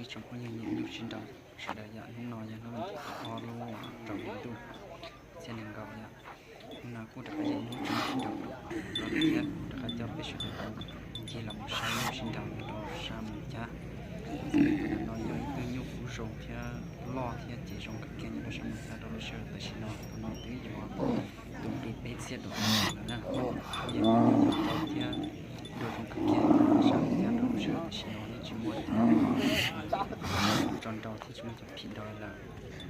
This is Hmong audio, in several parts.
Tsoom phooj ywg nyiam nyuj sib nraus sawv daws yom, hnub no yog hnub tim kaum ob lub rau hli ntuj, txhiab nees nkaum yom. Hnub no kuj rov qab yog ib hnub tseem sib nraus rau thiab rov qab coj peb sawv daws tau ncig los mus saib nyuj sib nraus nyob rau sab Moos Cab. Ntawm no yog ib tug nyuj kub zoo thiab loj thiab ces zoo kawg kiag nyob rau sab Moos Cab rau lub sij hawm tam sim no. Tus no twb yuav tus nqi peb txhiab rau lawm na. Yog ib tug nyuj zoo thiab nrau zoo kawg kiag nyob rau sab Moos Cab rau lub sij hawm tam sim no yeej tsis muaj tso nrau thiab tsis muaj cov phim nrau li lawm.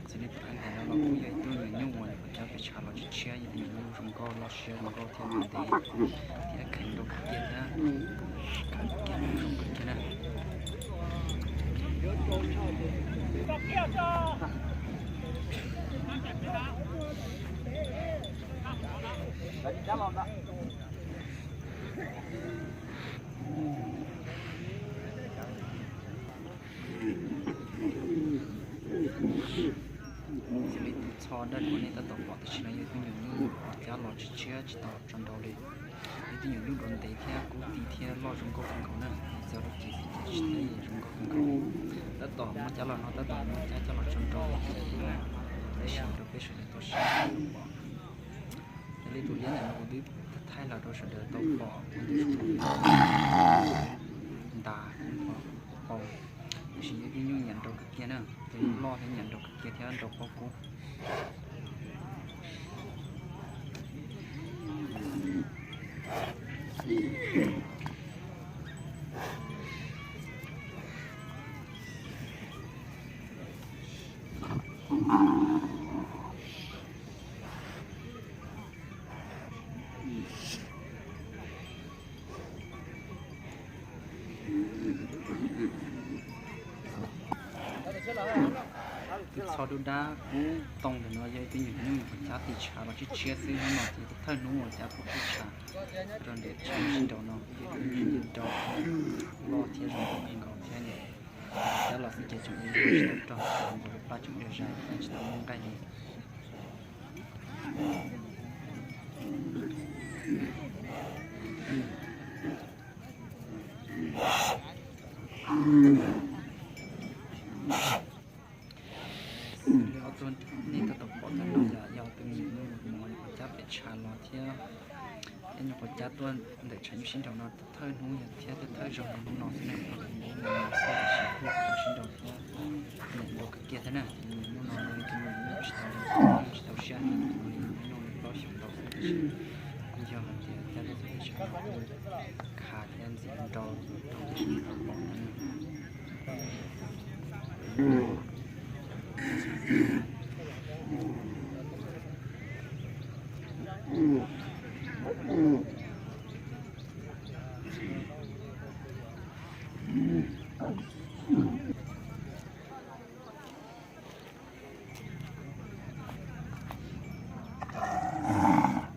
Xws li tus ab ntawm no los kuj yog ib tug nyuam nyuj uas nyuam qhuav cab pes tshav los tshiab tshiab, yog tus nyuam nyuj zoo nkauj loj siab zoo nkauj thiab ntev thiab kheev nrau kawg kiag thiab khav kawg kiag zoo kawg kiag na. Xws li tus txho dawb uas nej tab tom pom tam sim no yog ib tug nyuam nyuj uas cab los tshiab tshiab tsis tau tso nrau li. Yog ib tug nyuam nyuj dua ntev thiab kub ti thiab loj zoo nkauj kawg nkaus na. Yog txog lub cev xwb ces tsis teb zoo nkauj kawg nkaus. Tab tom muab cab los no tab tom muab cab coj los tso nrau ces tab sis rau peb sawv daws tau saib tau pom. Yog li tus liab ntawm no kuv twb thaij los rau sawv daws tau pom ua ntu zus ntas pau, tiam sis yog ib tug nyuj nyiam nrau kawg kiag na, tus nyuj loj thiab nyiam nrau kawg kiag thiab nrau pob kub. Tus txho dub dab kub toog ntawm no yog ib tug nyuam nyuj uas cab pes tshav los tshiab tshiab xwb, hnub no ces thawj hnub uas cab pes tshav rau ntiam tshav sib nraus no, yog ib tug nyuam nyuj nrau loj thiab zoo nkauj kawg nkaus thiab. Cab los xwb ces tseem ua tsis tau rog, nkaus lub plab tseem ua zais thiab tsis tau muaj nqaij li. Li ob tug nej tab tom pom ntawm no yog, yog tus nyuam nyuj uas nyuam qhuav cab pes tshav los thiab, thiab nyuam qhuav cab tuaj ntawm tshav nyuj sib nraus no thawj hnub thiab thawj zaug yog hnub no xwb na. Hnub no xwb tab sis kuj khav sib nraus thiab nyiam nrau kawg kiag thiab na. Tus nyuam nyuj no yog ib tug nyuam nyuj tsis tau, tsis tau siab heev, nyuam nyuj li plaub xyoos ntau xwb tab sis kuj yog hais tias cab tuaj txog pes tshav no kuj khav thiab ntxim nrau rau peb sawv daws tau pom no na.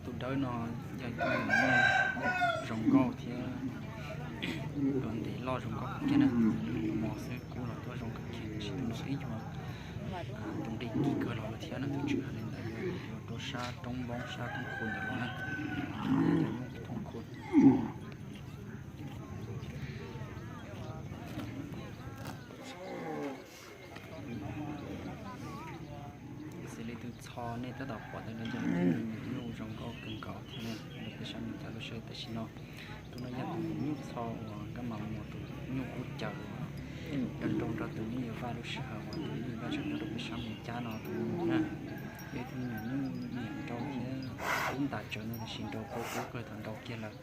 Tus dawb no yog ib tug nyuam nyuj zoo nkauj thiab dua ntev loj zoo nkauj kawg kiag na. Nyuam nyuj mos xwb kub los tuaj zoo kawg kiag, tab sis tus no twb yog tus nqi kim kawg los lawm thiab na. Tus tswv hais li ntawd yog yuav rau sab roob npoob sab thooj khu ntawd los na, yog nyuj thooj khu. Xws li tus txho nej tab tom pom ntawm no yog ib tug nyuam nyuj zoo nkauj kawg nkaus thiab na, nyob rau peb sab Moos Cab lub sij hawm tam sim no. Tus no yog tus nyuam nyuj txho uas Nkauj Mas Muas tus nyuj kub caws uas nrog nrau nrog tus Nyiaj Yuav Vaj lub sij hawm uas tus Nyiaj Yuav Vaj tseem nyob rau peb sab Moos Cab no tus nyuam na. Yog ib tug nyuam nyuj nyiam nrau thiab kub ntas tsawv no tab sis nrau pob kub kawg thaum nrau kiag lawm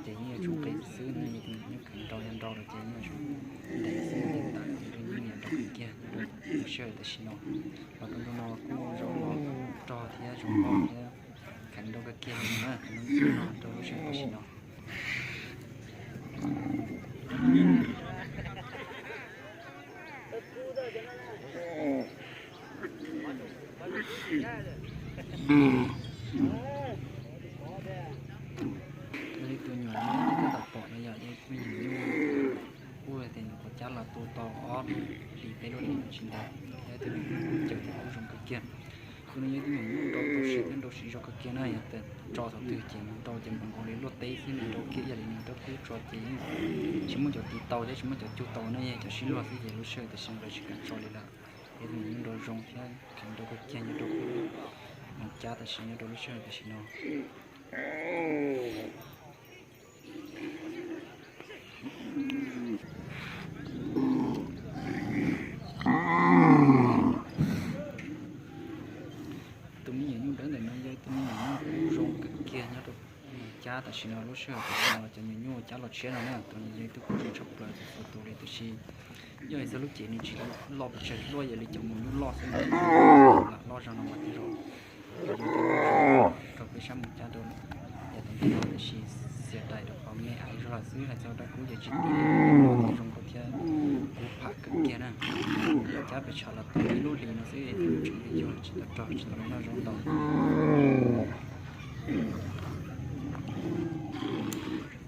ces yeej yuav tsum nqis xwb no, yog tus nyuam nyuj kheev nrau yog nrau lawm ces yeej yuav tsum nqis xwb, nqis tas ces yeej nyiam nrau kawg kiag nyob rau lub sij hawm tam sim no. Los rau ntu no kuj zoo los rog thiab zoo nkauj thiab kheev nrau kawg kiag li na, rau lub sij hawm tam sim no. Yog li tus nyuam nyuj nej tab tom pom no yog ib tug nyuam nyuj kuj tias nyuam qhuav cab los tu tau ob hlis peb lub hlis no tsis ntev, thiab tus nyuam nyuj kub caws thiab kub zoo kawg kiag. Tus no yog ib tug me nyuam nrau tau siab thiab nrau siab zoo kawg kiag na, yog tias tso thaum twg ces nws nrau ces npaum nkaus li luaj teb xwb, nws nrau kiag ib yam li nws rab kub tso ces yeej tsis muaj cov tiv tau thiab tsis muaj cov cug tau na, yog cov sib luag xwb ces lub sij hawm tam sim no lawv tsis kam tso li lawm. Yog ib tug me nyuam nrau zoo thiab kheev nrau kawg kiag nyob rau peb Moos Cab tam sim nyob rau lub sij hawm tam sim no. Tus me nyuam nyuj dawb ntawm no yog tus me nyuam nyuj kub zoo kawg kiag nyob rau Moos Cab tam sim no. Lub sij hawm tam sim no cov nyuam nyuj cab los tshiab no na, tus no yog ib tug kub zoo tshaj plaws txhua tus li, tiam sis yog ib txoj lub cev nws tsis loj pes tsawg, luaj yam li cov mus nyuj loj xwb, lam loj zog no mas thiaj zoo. Rau peb sab Moos Cab rau yav tom ntej no, tiam sis xiam daim rau qhov me ais zog lawm xwb, hais txog dab kub ces tsis tau zoo nkauj thiab kub pham kawg kiag na. Cab pes tsawg los tau ib lub hlis no xwb, tseem yuag tsis tau rog tsis tau noj zaub ntau.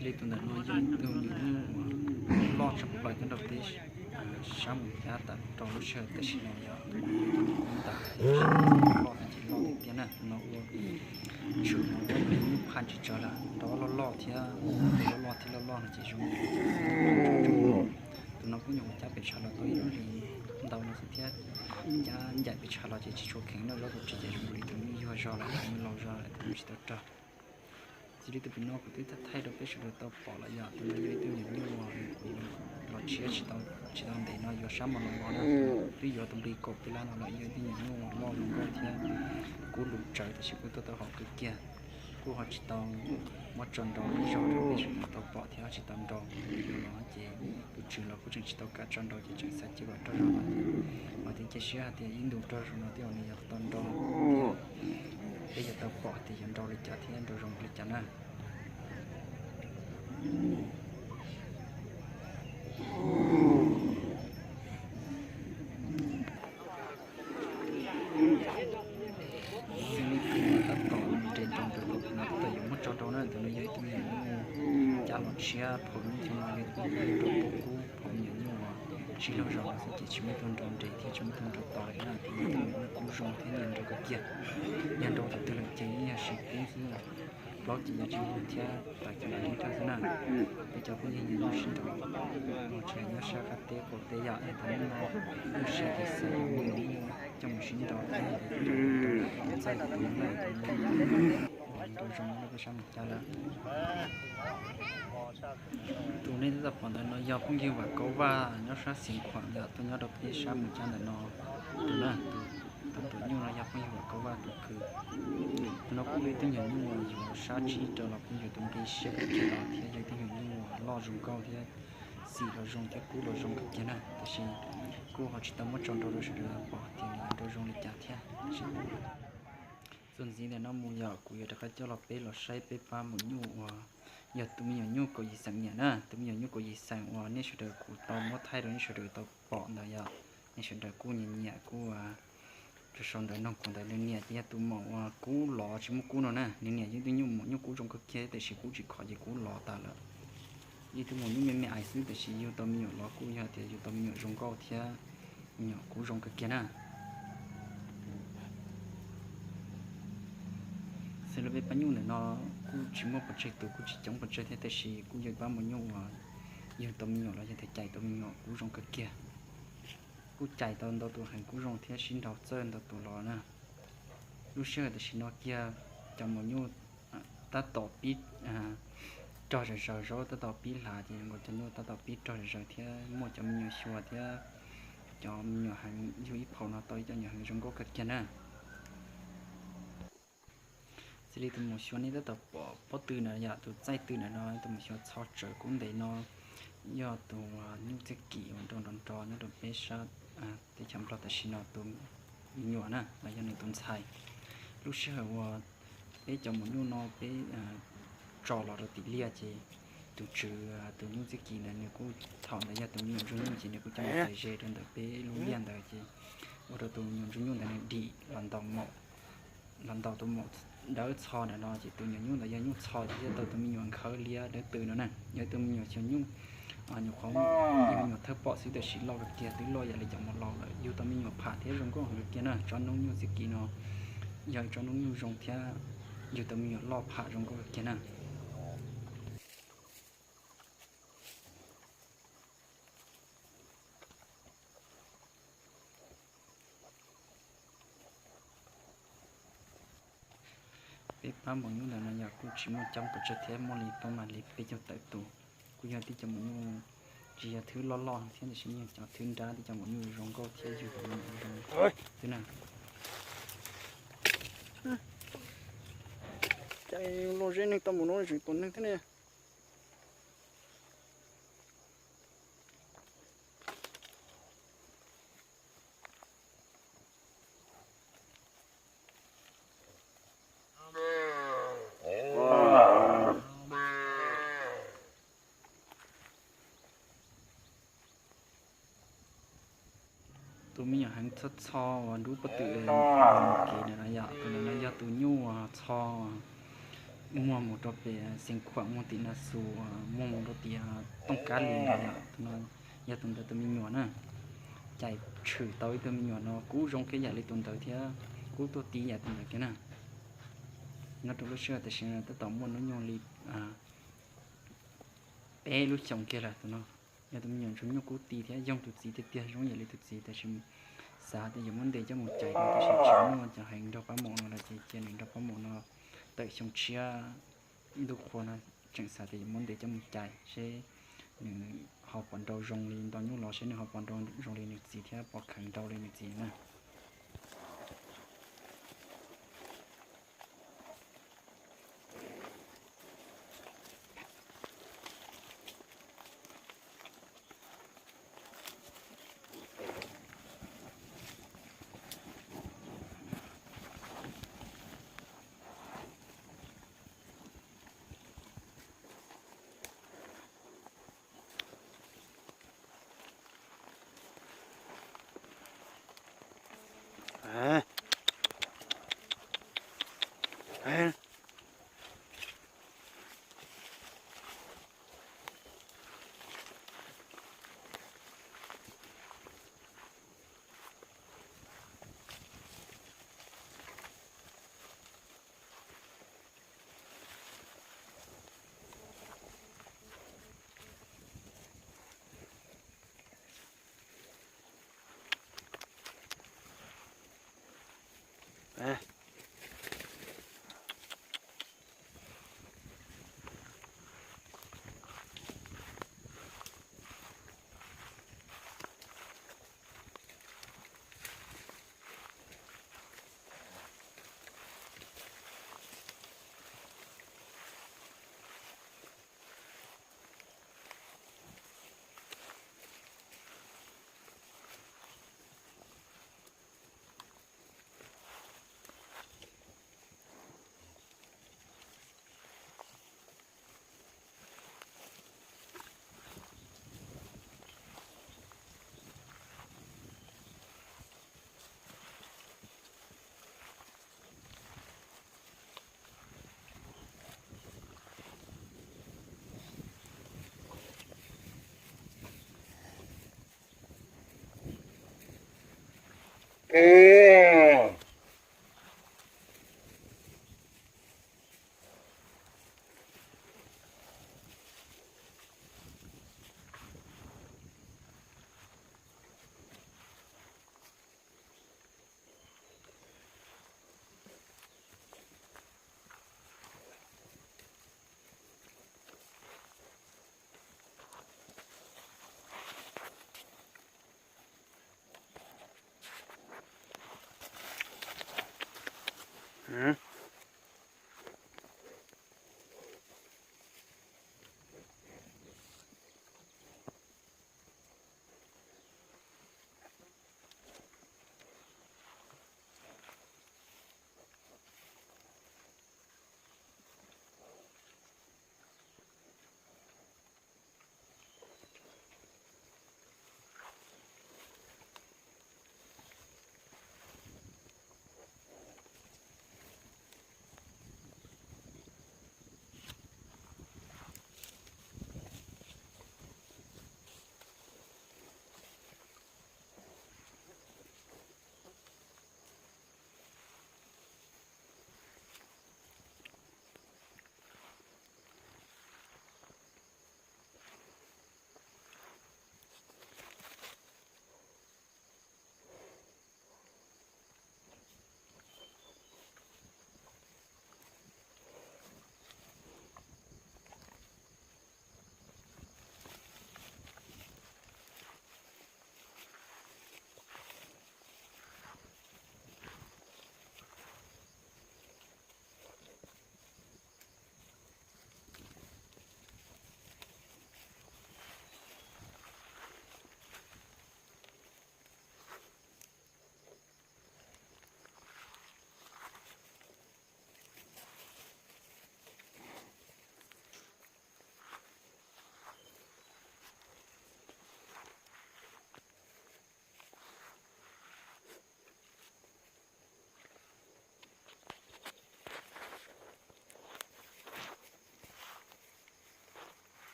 Li tus ntawm no yog tus nyuam nyuj uas loj tshaj plaws nyob rau peb sab Moos Cab tam rau lub sij hawm tam sim no yog tus nyuam nyuj ntawd, loj tiag ces loj tiag tiag na. Tus no ua tshwm no ua nyuj phaj tsis tsawg lawm, nrau loj loj thiab, loj loj thiab loj loj no ces zoo li tus no kuj nyuam qhuav cab pes tsawg los tau ib lub hlis ntau no xwb thiab. Cab ncaim pes tsawg los ces tsis tshua kheev noj zaub ntau ces zoo li tus nyuj yuag zog lawm, tus nyuj laus zog lawm, tus nyuj tsis tau rog. Txij li tus pem no kuv twb thaij rau peb sawv daws tau pom lawm yom, tus no yog ib tug nyuam nyuj uas kuv los tshiab tsis tau ntev no yuav sab Moos Los Vos na, twb yuav tus nqi kaum peb lab no lawm, yog ib tug nyuam nyuj uas loj zoo nkauj thiab kub lus tsawv tab sis kuj tuaj tau hauv kawg kiag. Kuj ho tsis tau muab tso nrau ib zaug rau peb sawv daws tau pom thiab tsis tau nrau, yuav los ces tus tswv los kuj tseem tsis tau kam tso nrau ces tseem xav cia kom rog zog no ces mam li cia siab hais tias ib ntus rog zog no twb yog nws yuav tau nrau thiab peb yuav tau pom tias yuav nrau li cas thiab nrau zoo li cas na. Xws li tus tab tom nres nrau ntawm no tab tom yuav muab tso nrau na, tus no yog ib tug me nyuam nyuj cab los tshiab, phau nyuj thiab no yog ib tug me nyuam nyuj nrau kub, phau me nyuam nyuj uas sib luag zog no xwb ces tsis muaj ib tug nrau nres thiab tsis muaj ib tug nrau tau li na, tus no yog ib tug me nyuam nyuj kub zoo thiab nyiam nrau kawg kiag. Yog nrau thaum twg lawm ces yeej yog siv kub xwb, plaub ces yog tsis muag thiab tawm cov nram ib thaj xwb na. Peb cov phooj ywg nyiam nyuj sib nrau, tsis hais nyob sab qab teb qaum teb yom, yog tias nej muaj lub siab ces xav yuav me nyuam nyuj coj mus sib nrau thiab txawj tus no na, tus no nrau zoo nyob rau peb sab Moos Cab lawm. Tus nej tab tom pom ntawd no yog phooj ywg Vam Kaub Vaj nyob sab Xeev Khuam yom, tuaj nyob rau peb sab Moos Cab ntawm no. Tus na, tus, tus ruam nyuj no yog phooj ywg Vam Kaub Vaj tus kwv. Tus no kuj yog ib tug nyuam nyuj uas yuav sab tsib rau los kuj yuav tus nqi siab kawg kiag los thiab yog ib tug nyuam nyuj uas loj zoo nkauj thiab xim los zoo thiab kub los zoo kawg kiag na, tab sis kuj ho tsis tau muab tso nrau rau sawv daws pom tias nws yuav nrau zoo li cas thiab. Txuas ntxiv ntawm no mus yom, kuv yuav rov qab coj los peb los saib peb pab maum nyuj uas yog tus me nyuam nyuj kaum yim xeem niam na, tus me nyuam nyuj kaum yim xeem uas nej sawv daws kuv tau muab thaij rau nej sawv daws tau pom ntawd yom. Nej sawv daws kuj nyiam nyiam kuj, rau sau ntawv noog kuv ntawd, nws niam ces yog tus maum uas kub lov tsis muaj kub no na, nws niam yog ib tug nyuj maum nyuj kub zoo kawg kiag tiam sis kub tsis khov ces kub lov tas lawm. Yog ib tug maum nyuj me me ais xwb tiam sis yug tau me nyuam los kuj yog tias yug tau me nyuam zoo nkauj thiab me nyuam kub zoo kawg kiag na. Xws li peb pab nyuj ntawm no kuj tsis muaj pov tseg tus, kuj tsis coob pov tseg thiab tiam sis kuj yog pab maum nyuj uas yug tau me nyuam los yog tias cais tau me nyuam kub zoo kawg kiag. Kuj cais tau ntau tus heev, kub zoo thiab sib nraus txawj ntau tus los na. Lub sij hawm tam sim no kiag cov maum nyuj tab tom pib rog zom zaws, zaub tab tom pib hlav ces zoo nkaus cov nyuj tab tom pib rog zom zaws thiab muaj cov me nyuam xyuas thiab cov me nyuam heev, yug ib phaum no tau ib co me nyuam heev zoo nkauj kawg kiag na. Xws li tus maum xyuas nej tab tom pom pob tw na yom, tus txaij tw ntawm no, tus maum xyuas txho tsawv kub ntev no yog tus nyuj txiaj kim uas nrau nrov nrov nyob rau peb sab teb chaws Nplog tam sim no tus me nyuam na los yog nws tus ntxhais. Lub sij hawm uas peb cov maum nyuj no peb tso los rau tim liaj ces tus tswv tus nyuj txiaj kim ntawd nws kuj, thaum ntawd yog tus me nyuam ntsuag nyuj ces nws kuj coj mus txais ze rau ntawm peb lub liaj ntawd ces ua rau tus me nyuam ntsuag nyuj ntawd nws dim los ntaus maum, los ntaus tus maum dawb txho ntawm no ces tus me nyuam nyuj ntawd yog nyuj txho ces thiaj tau tus me nyuam nkhav liab dawb tw no na. Yog tus me nyuam xyuas nyuj, nyuam qhuav, yog me nyuam thawj pom xwb tiam sis loj kawg kiag, twb loj yam li cov maum laus lawm, yug tau me nyuam pham thiab zoo nkauj heev kawg kiag na. Tsob noob nyuj txiaj kim no yog ib tsob hnub nyoog zoo thiab yug tau me nyuam loj pham zoo nkauj kiag na. Peb pab maum nyuj ntawm no yog kuj tsis muaj coob pes tsawg thiab, muaj li pab mam li peb caug tawm tus. Kuj yog tib cov maum nyuj tsis yog thwb loj loj thiab, tiam sis yog cov thwb nrab, tib cov maum nyuj zoo nkauj thiab yug zoo xwb na. Cas los ze neeg tau mus no tseem pom neeg thiab ne. Tus me nyuam heev txho txho uas nrub pob tw kev ntawm no yom, tus ntawd no yog tus nyuj uas txho muag mus rau pem Xeev Khuam, muag tim Na Xus, muag mus rau tim Tooj Kab Lis ntawd yom. Tus no yog tus ntawd tus me nyuam na. Cais tshwm tau ib tug me nyuam no kub zoo kiag yam li tus ntawd thiab kub tuaj tib yam tus ntawd kiag na. Nyob rau lub sij hawm tam sim no tab tom muaj hnub nyoog li peb lub xyoos kiag lawm tus no. Yog tus me nyuam zoo nyuj kub ti thiab yoog tus txiv tiag tiag, zoo yam li tus txiv, tab sis xav tias yuav muab ntes coj mus cais no, tab sis tsis muaj cov heev nrog pab maum no lawm ces cia nws nrog pab maum no tawm xyoo tshiab ntuj qhua no, tseem xav tias yuav muab ntes coj mus cais seb nws ho puas nrau zoo li nto nyuj los, seb nws ho puas nrau zoo li nws txiv thiab puas kheev nrau li nws txiv na.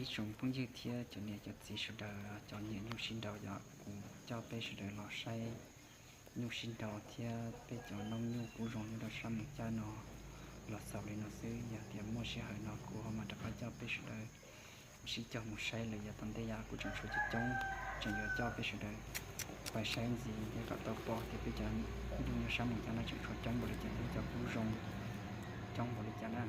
Ib tsoom phooj ywg thiab cov niam cov txiv sawv daws, cov nyiam nyuj sib nraus, yog kuv coj peb sawv daws los saib nyuj sib nraus thiab peb cov noob nyuj kub zoo nyob rau sab Moos Cab no los xaus li no xwb. Yog tias muaj sij hawm no kuv ho mam rov qab coj peb sawv daws sib cog mus saib lawm. Yav tom ntej yog kuv tseem tshuav coob coob, tseem yuav coj peb sawv daws pais saib ntxiv thiab kom tau pom tias peb cov nyuj nyob sab Moos Cab no tseem tshuav coob npaum li cas thiab cov kub zoo coob npaum li cas na.